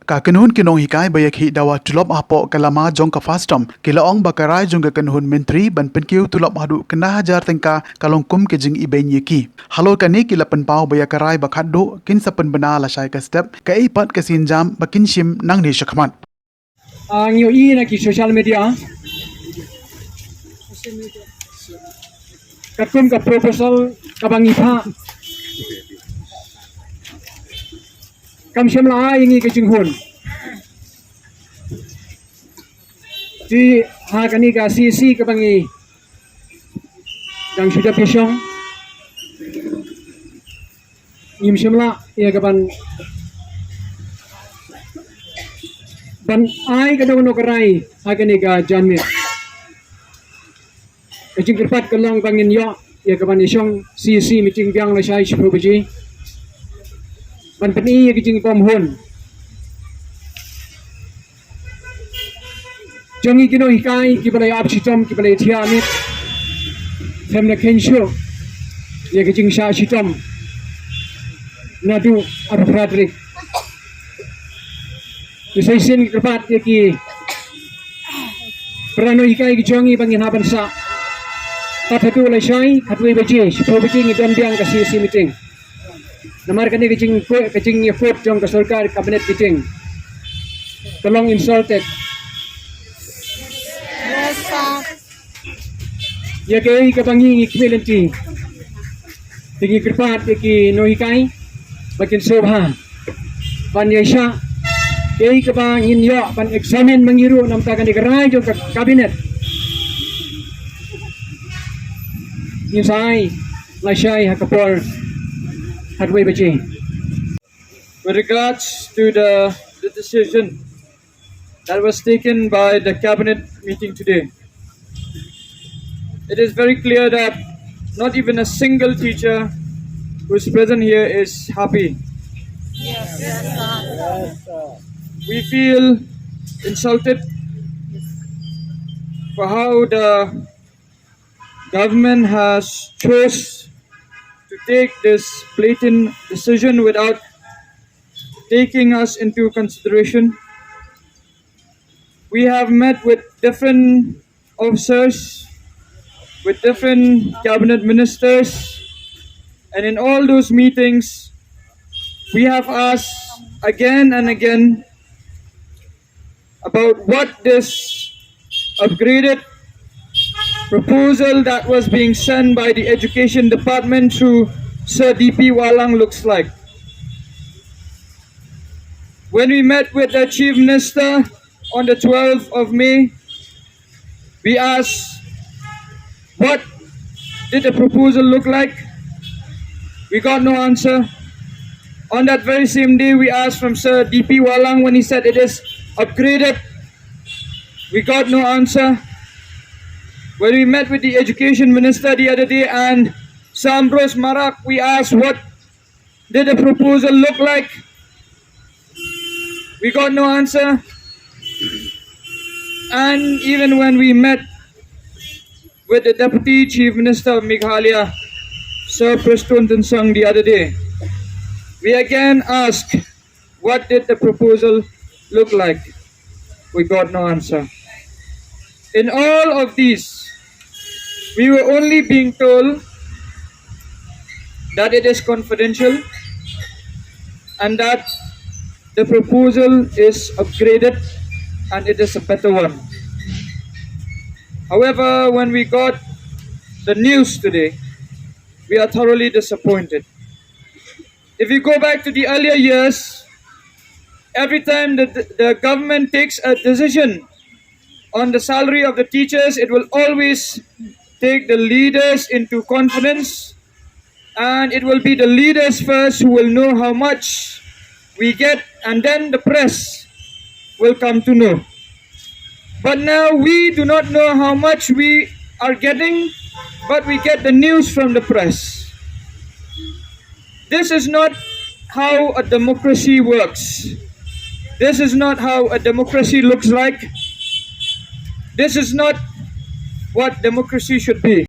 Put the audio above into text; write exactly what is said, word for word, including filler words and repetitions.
Ka kynhun ki nonghikai ba ïakhih dawa tulop hapoh ka lama jong ka FASTOM ki la ong ba ka rai jong ka kynhun myntri ban pynkiew tulop haduh khyndai hajar tyngka ka long kum ka jingibeiñ ïa ki. Halor kane ki la pynpaw ba ïa ka rai ba khatduh kin sa pynbna lashai ka step, kaei pat ka sienjam ba kin shim nangne shakhmat. Ah, ngi ïohi na ki social media. Katkum ka proposal kaba ngi phah, kam shym la ai ïa ngi ka jinghun. Te ha kane ka CAC kaba ngi dang shu dep ïashong, ngim shym lah ïa ka ban, ban ai kano kano ka rai ha kane ka janmiet. Ka jingkyrpad ka long ba ngin ïoh ïa ka ban ïashong CAC meeting biang lashai shiphew baje ban pyni ïa ka jingbymhun jong ngi ki nonghikai kiba la ïa ap shitom, kiba la ïa thiah miet. Them na khein shuh ïa ka jingshah shitom naduh arphew phra tarik. Te sa shisien ngi kyrpad ïa ki para nonghikai ki jong ngi ba ngin hap ban sah tad haduh lashai khatwei baje, shiphew baje ngi don biang ka CAC meeting. Namar kane ka jing, ka jingïakut jong ka sorkar, cabinet meeting, ka long insulted. Ïa kaei kaba ngi, ngi khmih lynti. Te ngi kyrpad ïa ki nonghikai ba kin sngewbha ban ïaishah kaei kaba ngin ïoh ban examine ma ngi ruh na bynta kane ka rai jong ka cabinet. Ngin sa ai lashai ha ka por khatwei baje. With regards to the, the decision that was taken by the cabinet meeting today, it is very clear that not even a single teacher who is present here is happy. We feel insulted for how the government has chose to take this blatant decision without taking us into consideration. We have met with different officers, with different cabinet ministers, and in all those meetings, we have asked again and again about what this upgraded proposal that was being sent by the education department through Sir D P Wahlang looks like. When we met with the Chief Minister on the twelfth of May, we asked, "What did the proposal look like?" We got no answer. On that very same day, we asked from Sir D P Wahlang when he said it is upgraded. We got no answer. When we met with the education minister the other day and Sir Ambrose Marak, we asked, "What did the proposal look like?" We got no answer. And even when we met with the Deputy Chief Minister of Meghalaya, Sir Prestone Tynsong, the other day, we again asked, "What did the proposal look like?" We got no answer. In all of these, we were only being told that it is confidential and that the proposal is upgraded and it is a better one. However, when we got the news today, we are thoroughly disappointed. If you go back to the earlier years, every time the, the government takes a decision on the salary of the teachers, it will always take the leaders into confidence, and it will be the leaders first who will know how much we get, and then the press will come to know. But now we do not know how much we are getting, but we get the news from the press. This is not how a democracy works. This is not how a democracy looks like. This is not what democracy should be.